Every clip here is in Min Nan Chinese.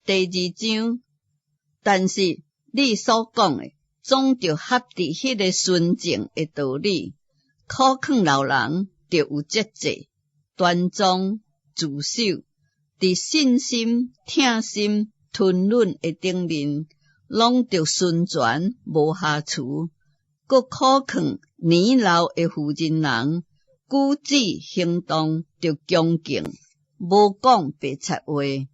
第二章，但是你所講的，總著合佇彼个純正的道理，苦勸老人著有節制、端莊、自守，佇信心、疼心、吞忍的頂面，攏著純全無瑕疵。閣苦勸年老的婦人人，舉止行動著恭敬，無講白賊話，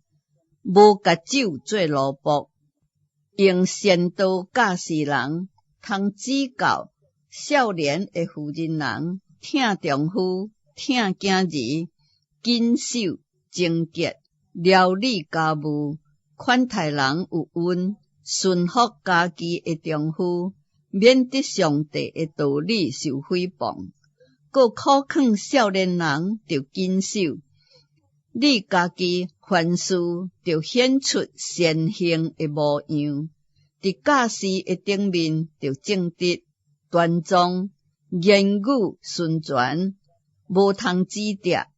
無共酒做奴僕，用善道教示人，通指教少年的婦人人，疼丈夫，疼囝兒，謹守貞潔，料理家務，款待人有恩，順服家己的丈夫，免得上帝的道理受誹謗。閣苦勸少年人著謹守，你家己凡事著顯出善行的模樣，佇教示的頂面著正直、端莊，言語純全，無通指摘，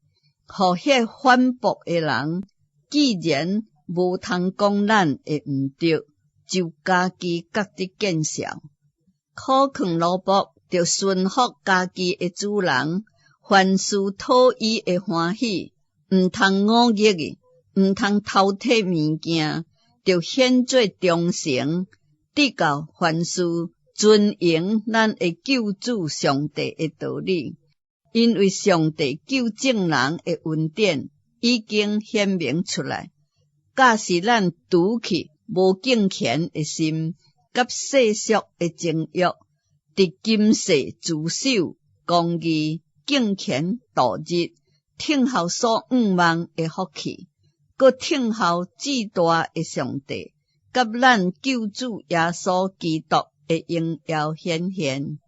予彼反駁的人，既然無通講咱的毋著，就家己覺得見笑。苦勸奴僕，著順服家己的主人，凡事討伊的歡喜，毋通忤逆伊，毋通偷提物件，著顯做忠誠，直到凡事尊榮咱的救主上帝的道理。因為上帝救眾人的恩典已經顯明出來，教示咱除去無敬虔的心，佮世俗的情慾，佇今世自守、公義、敬虔度日，等候所向望的福氣，閣等候至大的上帝，佮咱救主耶穌基督的榮耀顯現。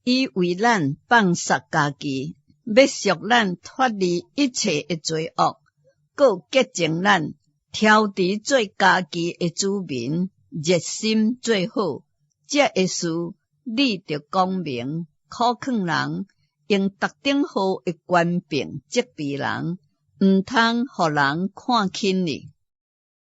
伊為咱放殺家己，欲贖咱脫離一切的罪惡，閣潔淨咱，挑佇做家己的子民，熱心做好。這个事你著講明，苦勸人，用逐等號的權柄責備人，毋通予人看輕你。